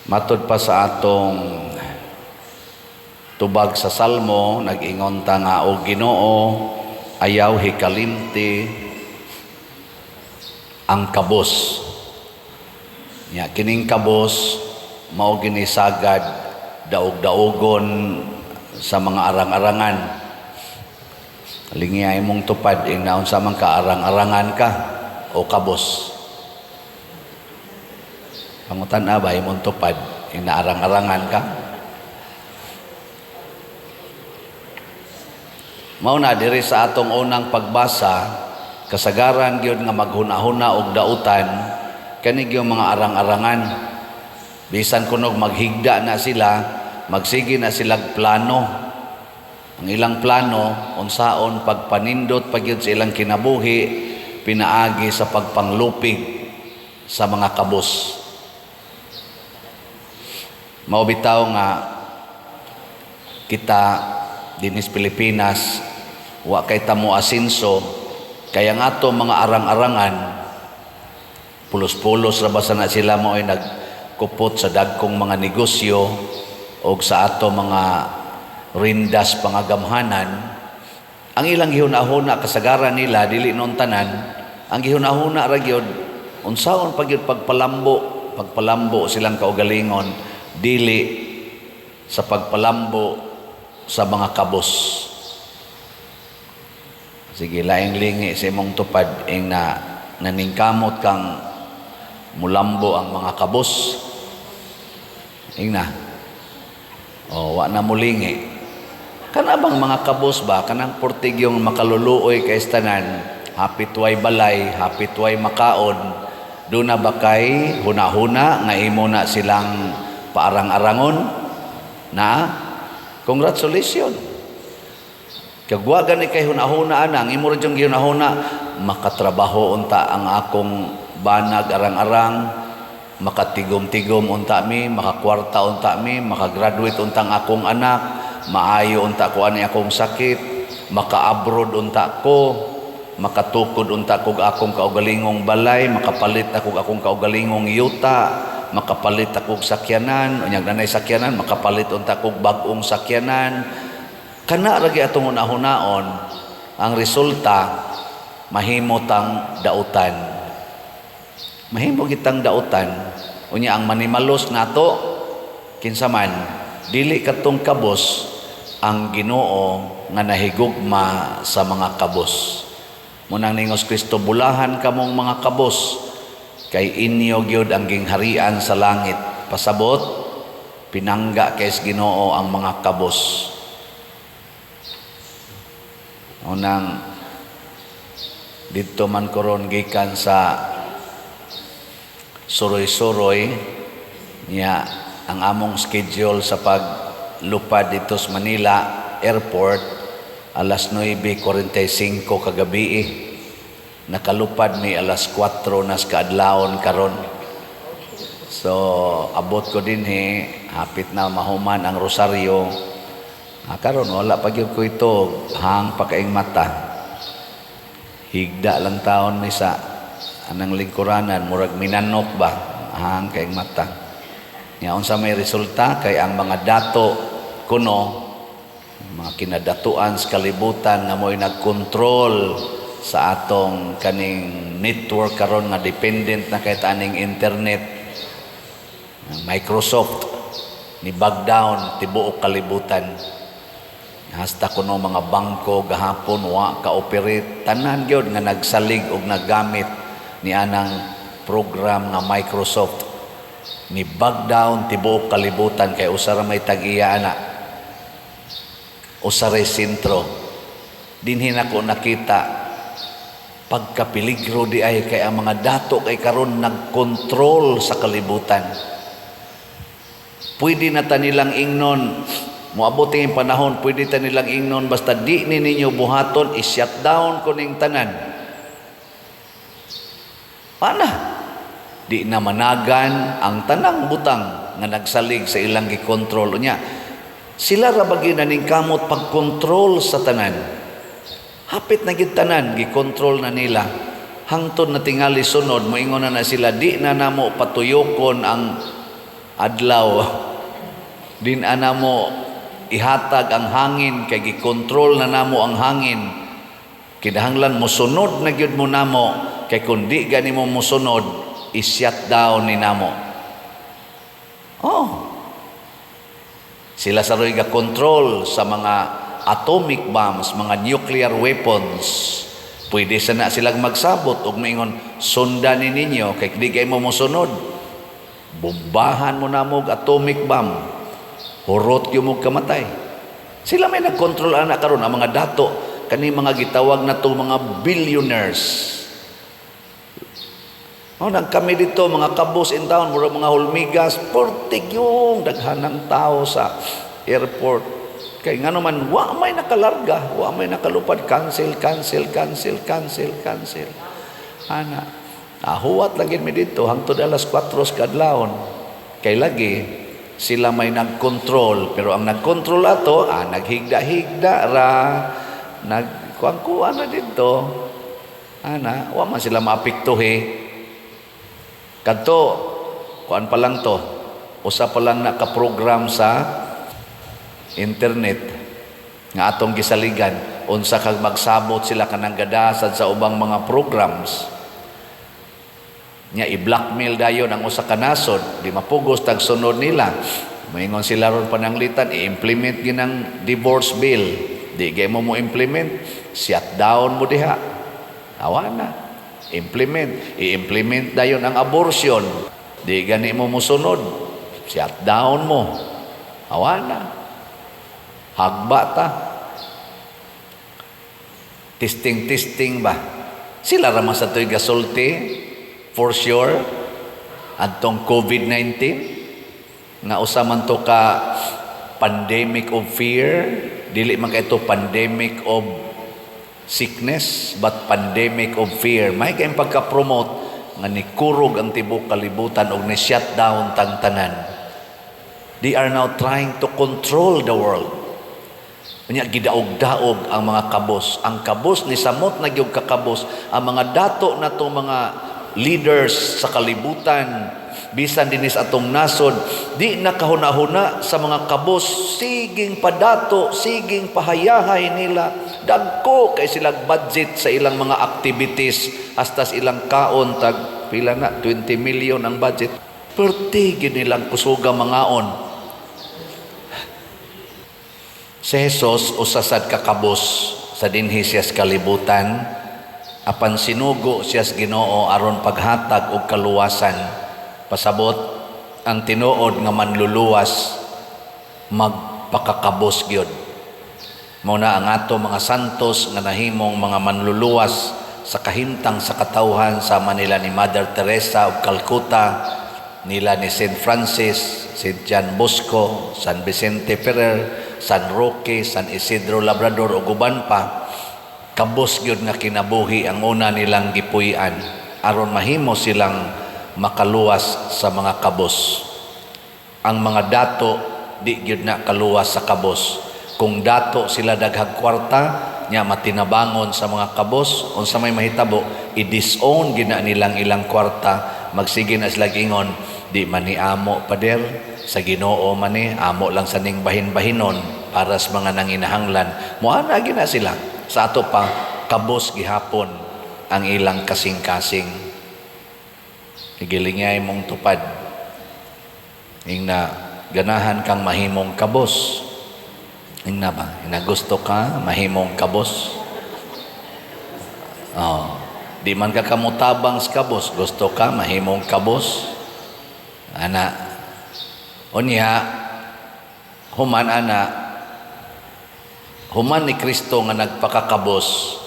Matod pa sa atong tubag sa Salmo, nag-ingon ta nga, "O Ginoo, ayaw hikalimti ang kabos." Nya kining kabos mao gini sagad daog-daogon sa mga arang-arangan. Lingiya imong tupad, ing naunsa man ka, arang-arangan ka o kabos? Pangutan-a ba imong tupad, ing naarang-arangan ka? Mao na diri sa atong unang pagbasa, kasagaran gyud nga maghuna-huna og dautan kani gyud mga arang-arangan. Bisan kunog maghigda na sila, magsige na silag plano. Ang ilang plano unsaon pagpanindot pa gyud sa ilang kinabuhi pinaagi sa pagpanglupig sa mga kabos. Mao bitaw nga kita dinhi sa Pilipinas wa kay ta mo asenso, kaya nga ato mga arang-arangan pulos-pulos ra basta na sila mo ay nagkupot sa dagkong mga negosyo o sa ato mga rindas pangagamhanan. Ang ilang gihuna-huna, kasagaran nila, dili noon tanan, ang gihuna-huna ra gyud unsaon pa gyud pagpalambo, pagpalambo silang kaugalingon, dili sa pagpalambo sa mga kabos. Sige, laing lingi sa imong tupad, ing na naningkamot kang mulambo ang mga kabos. Ing na. O, wa na mulingi. Kana bang mga kabos ba, kanang portigyong makaluluoy kay tanan, hapit way balay, hapit way makaon, doon na ba kay huna-huna nga imo na silang paarang-arangon? Na? Congratulations. Kag wa gani kay hunahuna ana, ang imo ra jung gihunahuna, makatrabaho unta ang akong banag arang-arang, makatigom-tigom unta mi, makakwarta unta mi, makagraduate unta ang akong anak, maayo unta ko ani akong sakit, maka-abroad unta ko, makatukod unta kog akong kaugalingong balay, makapalit ako akong kaugalingong yuta, makapalit akong sakyanan, unyag nanay sakyanan, makapalit unta kog bag-ong sakyanan. Kana ra gyud atong hunahunaon, ang resulta mahimo tang dautan. Mahimo kitang dautan. Unya ang manimalos nato kinsa man, dili katong kabos, ang Ginoo nga nahigugma sa mga kabos. Munang ningos Kristo, "Bulahan kamong mga kabos kay inyo gyud ang gingharian sa langit." Pasabot, pinangga kay Ginoo ang mga kabos. Unang didto man koron gikan sa suroy-suroy niya, ang among schedule sa paglupad dito sa Manila Airport alas 9:45 kagabi. Nakalupad mi alas 4 nas kaadlawon karon. So abot ko dinhi hapit na mahuman ang rosaryo. Karon wala pa gyud ko ito, hang pa kaing mata. Higda lang taon mi sa anang lingkuranan, murag minanok ba, hang kaing mata. Nya unsa may resulta, kay ang mga dato kuno, mga kinadatuan sa kalibutan nga mo'y nagkontrol sa atong kaning network karon nga dependent na kay aning internet, Microsoft, ni bag down tibuok kalibutan. Hasta kuno mga bangko gahapon wa ka-operate, tanan gyud nga nagsalig og naggamit ni anang program nga Microsoft, ni bag down tibuok kalibutan kay usa ra may tag-iya ana, usa ray sentro. Dinhi nako nakita pagkapeligro di ay kay ang mga dato kay karon nagkontrol sa kalibutan. Pwede na ta nilang ingnon, moabot yung panahon, pwede ta nilang ingnon, "Basta di ni ninyo buhaton, i-shut down ko ning tanan." Pana di na managan ang tanang butang nga nagsalig sa ilang gikontrol. Unya sila ra ba ning kamot pagkontrol sa tanan? Hapit na gid tanan gikontrol na nila, hangtod na tingali sunod moingon na na sila, "Di na namo patuyokon ang Adlaw din ana mo ihatag ang hangin kay gikontrol na namo ang hangin. Kinahanglan mosunod na gyud mo namo kay kun di gani mo mosunod, i-shut down ni namo. Oh. Sila sa ro'y control sa mga atomic bombs, mga nuclear weapons. Pwede sa na silang magsabot ug moingon, "Sundan ni ninyo kay di kay mo mosunod. Bombahan mo namo og atomic bomb. Hurot gyud mo kamatay." Sila may nagkontrol ana karon, ang mga dato kani mga gitawag na to mga billionaires. Oh, nang kami dito mga kabos in town, mura mga hulmigas, pertig yung daghanang tao sa airport. Kay ngano man wa may nakalarga, wa may nakalupad, cancel, cancel, cancel, cancel, cancel. Ana. Ahuwat lagi mi dito hangtod alas 4 sa kadlawon. Kay lagi sila may nagkontrol, pero ang nagkontrol ato, naghigda-higda ra, nagkuan-kuan na dito. Ana, wa man sila maapektuhi. Kadto, kuan pa lang to. Usa pa lang naka-program sa internet nga atong gisaligan unsa kag magsabot sila kanang gadasad sa ubang mga programs nya, i-blackmail dayon ang usa ka nasod, di mapugos tag sunod nila. Moingon sila ron pananglitan i-implement ginang divorce bill, di gay mo mo implement, shut down mo diha. Awa na implement, i-implement dayon ang abortion, di gani mo musunod, shut down mo. Awa na, hagba ta, testing testing ba. Sila ra man sa to'y gasulti for sure adtong COVID-19 nga usa man to ka pandemic of fear. Dili man kay ito pandemic of sickness but pandemic of fear. May kay pagka-promote nga nikurog ang tibok kalibutan og ni shutdown tang tanan. They are now trying to control the world. Unya gidaog-daog ang mga kabos. Ang kabos ni samot na gyud kakabos. Ang mga dato na to, mga leaders sa kalibutan, bisan dinis atong nasod, di nakahuna-huna sa mga kabos, siging padato, siging pahayahay nila. Dagko kay silang budget sa ilang mga activities, hasta sa ilang kaon, tag pila na, 20 million ang budget. Perti gyud nilang kusuga mangaon. Si Jesus usa sad ka kabos sa dinhi siya sa kalibutan, apan sinugo siya sa Ginoo aron paghatag og kaluwasan. Pasabot, ang tinuod nga manluluwas magpakakabos gyud. Mao na ang ato mga santos nga nahimong mga manluluwas sa kahimtang sa katawhan, sama nila ni Mother Teresa of Calcutta, nila ni Saint Francis, Saint John Bosco, San Vicente Ferrer, San Roque, San Isidro Labrador ug uban pa. Kabos gyud nga kinabuhi ang una nilang gipuy-an aron mahimo silang makaluwas sa mga kabos. Ang mga dato di gyud na kaluwas sa kabos. Kung dato sila, daghag kwarta nya, matinabangon sa mga kabos, unsa may mahitabo, i-disown gina nilang ilang kwarta. Magsige na sila ingon, "Di man ni amo, pader, sa Ginoo man ni, amo lang sa ning bahin-bahinon para sa mga nanginahanglan." Moana gina sila. Sa ato pa, kabos gihapon ang ilang kasing-kasing. Gilingay mong tupad. Ingna, ganahan kang mahimong kabos. Ingna ba? Ingna, gusto ka mahimong kabos? Oh. Di man ka kamutabang sa kabos, gusto ka mahimong kabos? Ana. Unya, human ana, human ni Kristo nga nagpakakabos,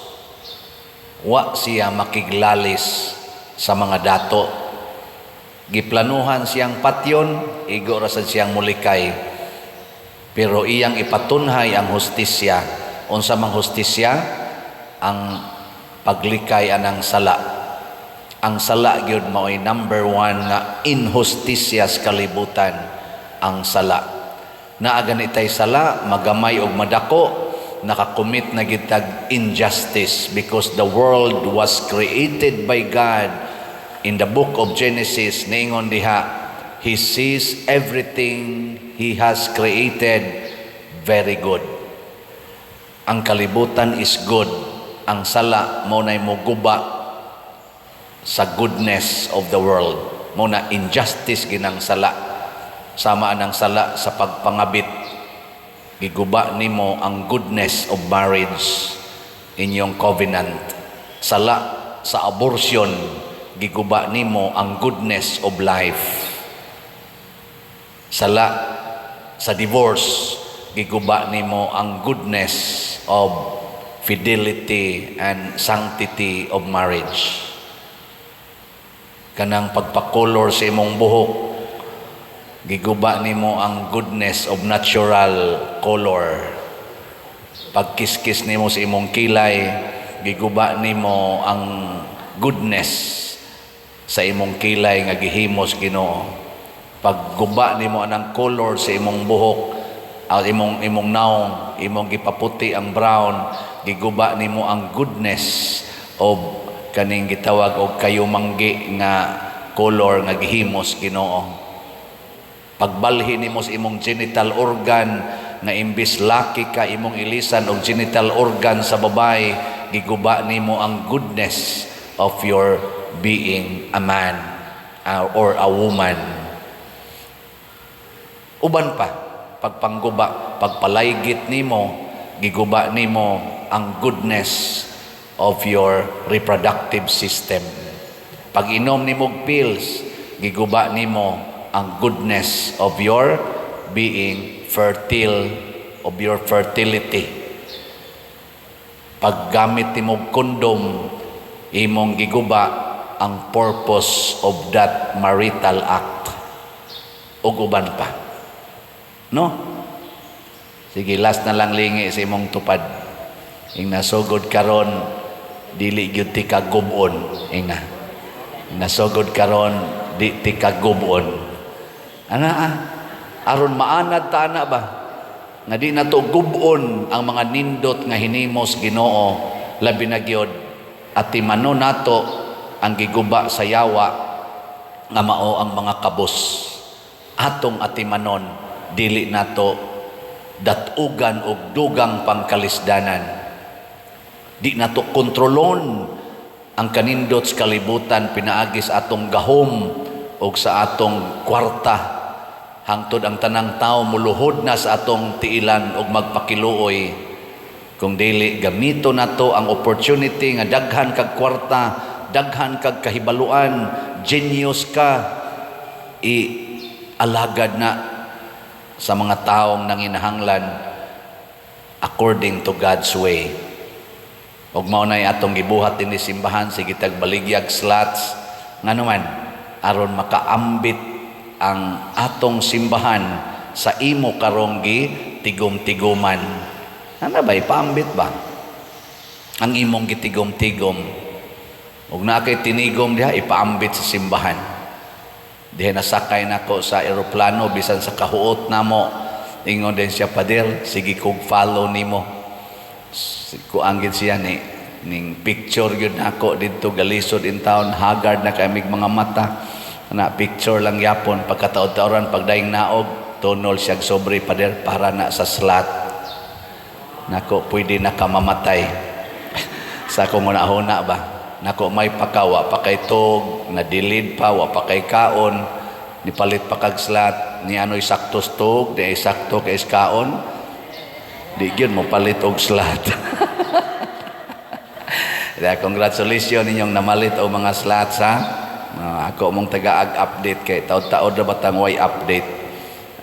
wa siya makiglalis sa mga dato. Giplanuhan siyang patyon, igo ra sad siyang mulikay. Pero iyang ipatunhay ang hustisya. Unsa mang hustisya? Ang paglikay anang sala. Ang sala gyud mao'y number one nga inhustisya sa kalibutan, ang sala. Naa gani tay sala, magamay og madako, nakakommit na gyud tag injustice because the world was created by God. In the book of Genesis, niingon diha, He sees everything He has created very good. Ang kalibutan is good. Ang sala mao nay muguba sa goodness of the world. Mao na injustice ginang sala. Sama ang sala sa pagpangabit. Giguba nimo ang goodness of marriage, inyong covenant. Sala sa abortion, giguba nimo ang goodness of life. Sala sa divorce, giguba nimo ang goodness of fidelity and sanctity of marriage. Kanang pagpakolor sa imong buhok, giguba nimo ang goodness of natural color. Pagkiskis nimo sa imong kilay, giguba nimo ang goodness sa imong kilay nga gihimos Ginoo. Pagguba nimo anang color sa imong buhok, ang imong naong, imong gipaputi ang brown, giguba nimo ang goodness of kaning gitawag og kayumanggi nga color nga gihimos Ginoo. Pagbalhi nimo sa imong genital organ nga imbis laki ka, imong ilisan og genital organ sa babae, giguba nimo ang goodness of your being a man or a woman. Uban pa, pagpangguba, pagpalaygit nimo, giguba nimo ang goodness of your reproductive system. Pag inom nimo og pills, giguba nimo ang goodness of your being fertile, of your fertility. Paggamit nimo og condom, imong giguba ang purpose of that marital act. Ug uban pa. No? Sige, last na lang, lingi sa imong tupad. Ing nasugod karon, dili gyud ti kagubon. Ing na. Nasugod karon, di ti kagubon. Ana ah, aron maanad ta ana ba? Nga di na to gubon ang mga nindot nga hinimos Ginoo, labi na gyud atimanon nato ang giguba sa yawa nga mao ang mga kabos. Atong atimanon, dili nato datugan og dugang pangkalisdanan. Di nato kontrolon ang kanindot sa kalibutan pinaagi sa atong gahom o sa atong kwarta, hangtod ang tanang tao muluhod na sa atong tiilan og magpakiluoy. Kung dili, gamito nato ang opportunity nga daghan kag kwarta, daghan kag kahibaluan, genius ka, i alagad na sa mga taong nanginahanglan according to God's way. Ug mao nay atong gibuhat dinhi simbahan, sige tag baligyag slots, ngano man aron makaambit ang atong simbahan sa imo karong gi tigom-tiguman. Ana ba, ipaambit ba ang imong gitigom-tigom? Ug naa kay tinigom diha, ipaambit sa simbahan. Diha nasakay nako sa eroplano, bisan sa kahuot namo, ingon din siya, "Pader, sige kog follow nimo." Kuan gid siya ni ning picture gyud nako didto, galisod in town, haggard na kamig mga mata na, picture lang yapon. Pagkataod-taoran, pagdaing naog, tunol siya, "Sobre, pader, para na sa slot nako, pwede na ka mamatay." Sa akong huna ba nako, may pakawa pa kay tug na dilid pa, wa pa kay kaon, nipalit pa kag slot ni ano'y sakto tug, di ay sakto kay kaon, di gyud mo palit og slot. Kaya congratulations ninyong namalit og mga slots ha. Ako mong taga-update kay taod-taod na batang way update.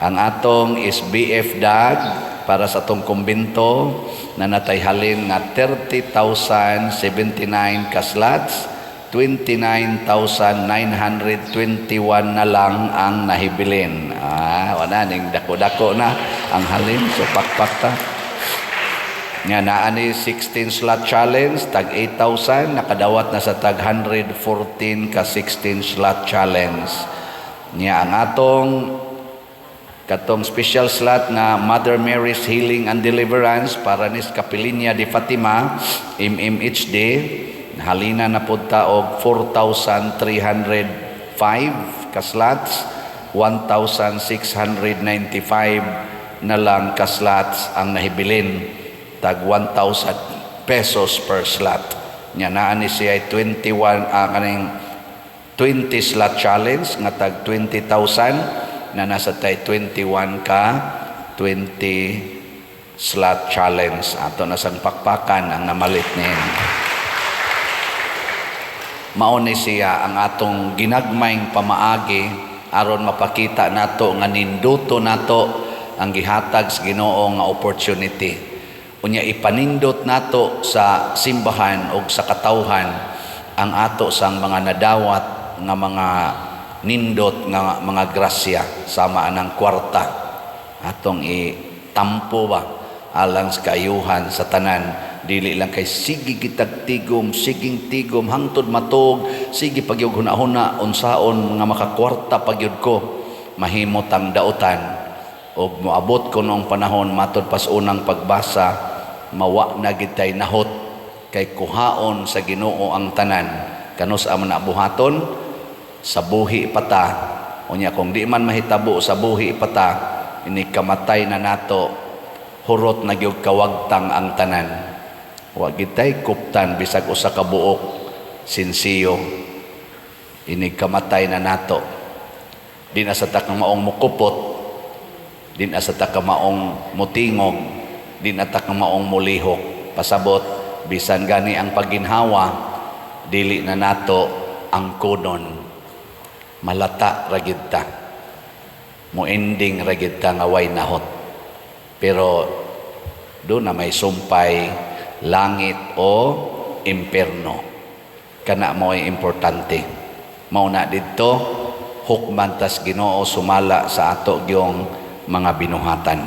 Ang atong SBF DAG para sa atong kumbento na natay halin nga 30,079 ka slots, 29,921 na lang ang nahibilin. Ah, wala ning dako-dako na ang halin, so pakpak ta. Nga naa ni 16 slot challenge tag 8,000, nakadawat na sa tag 114 ka 16 slot challenge. Nya ang atong katong special slot nga Mother Mary's Healing and Deliverance para nis Kapilinya de Fatima MMHD, halina na pud ta og 4,305 ka slots. 1,695 na lang ka slots ang nahibilin, tag 1,000 pesos per slot. Nya naa ni siya ay 21, kaning 20 slot challenge nga tag 20,000 na nasa tay 21 ka 20 slot challenge. Ato na sang pakpakan ang namalit niini. Mao ni siya ang atong ginagmayng pamaagi aron mapakita nato nga ninduto nato ang gihatag sa Ginoo nga opportunity. Unya ipanindot nato sa simbahan ug sa katawhan ang ato sang mga nadawat nga mga nindot nga mga grasya, sama anang kwarta, atong itampo ba alang sa kaayuhan sa tanan. Dili lang kay sige kitag tigom, siging tigom hangtod matug, sige pagyud huna-huna unsaon nga makakwarta pagyud ko, mahimot ang dautan og moabot ko noong panahon, matod pas unang pagbasa, mawa na gid tay nahot kay kuhaon sa Ginoo ang tanan. Kanus man na buhaton sa buhi pa ta? Unya kung di man mahitabo sa buhi pa ta, ini kamatay na nato, hurot na gyud kawagtang ang tanan. Wa gid tay kuptan bisag usa ka buok sinsiyo ini kamatay na nato. Di na sa ta ka maong mukupot, di na sa ta ka maong mutingog, di na ta ka maong mulihok. Pasabot, bisan gani ang pagginhawa, dili na nato ang kunon. Malata ra gid ta, mo ending ra gid ta nga way nahot. Pero do na may sumpay, langit o imperno. Kana mo ay importante. Mao na didto hukman tas Ginoo sumala sa ato gyong mga binuhatan.